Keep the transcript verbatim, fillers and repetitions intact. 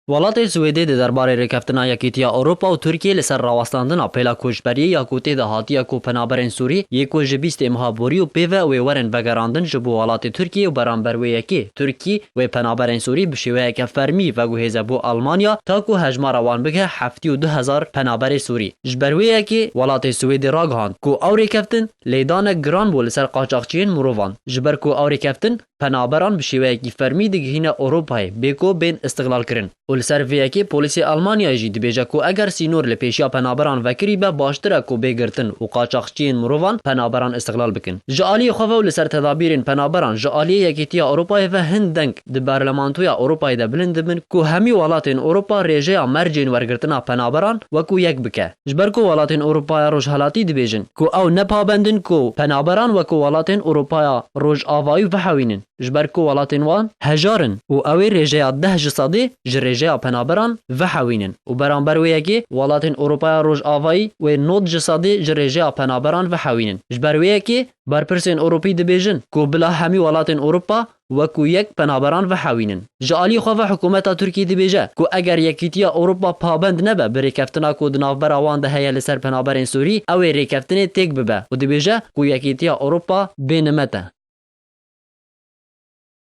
Welatê Swêdê di derbarê rêkeftina Yekîtiya Ewropa û Tirkiyê li ser rawestandina pêla koçberiyê ya ku tê de hatiye ku penaberên Sûrî yê ku ji bîstê meha borî û pê ve wê werin vegerandin ji bo welatê Tirkiyê û beramber wê yekê Tirkî wê penaberên Sûrî bi şêweyeke fermî veguhêze bo Almanya ta ku hejmara wan bigihe heftê û du hezar penaberê Sûrî. Ji ber wê yekê welatê Swêdê ragihand ku ew rêkeftin lêdanek giran bû li ser qaçaxçiyên mirovan. Ji ber ku ew rêkeftin penaberan bi şêweyekî fermî digihîne Ewropayê bê ku bên îstixlalkirin. Û li ser vê yekê polîsê Almanyayê jî dibêje ku eger sînor li pêşiya penaberan vekirî be, baştir e ku bê girtin û qaçaxçiyên mirovan penaberan îstixlal bikin. Ji aliyê xwe ve û li ser tedabîrên penaberan ji aliyê Yekîtiya Ewropayê ve hin deng di Berlemantoya Ewropayê de bilind dibin ku hemî welatên Ewropa rêjeya mercên wergirtina penaberan wekû yek bike. Ji ber ku welatên Ewropaya Rojhelatî dibêjin ku ew ne pabend in ku penaberan wekû welatên Ewropaya Rojavayî vehewînin. Ji ber ku welatên wan hejar in û ew ê rêjeya deh ji sedê ji rêjeya penaberan vehewînin û beramber wê yekê welatên Ewropaya Rojavayî wê nod ji sedê ji rêjeya penaberan vehewînin. Ji ber wê yekê berpirsên Ewropî dibêjin ku bila hemî welatên Ewropa wekû yek penaberan vehewînin. Ji alî xwe ve hikûmeta Tirkî dibêje ku eger Yekîtiya Ewropa pabend nebe bi rêkeftina ku di navbera wan de heye li ser penaberên Sûrî, ew ê rêkeftinê têk bibe û dibêje ku Yekîtiya Ewropa bênimet e.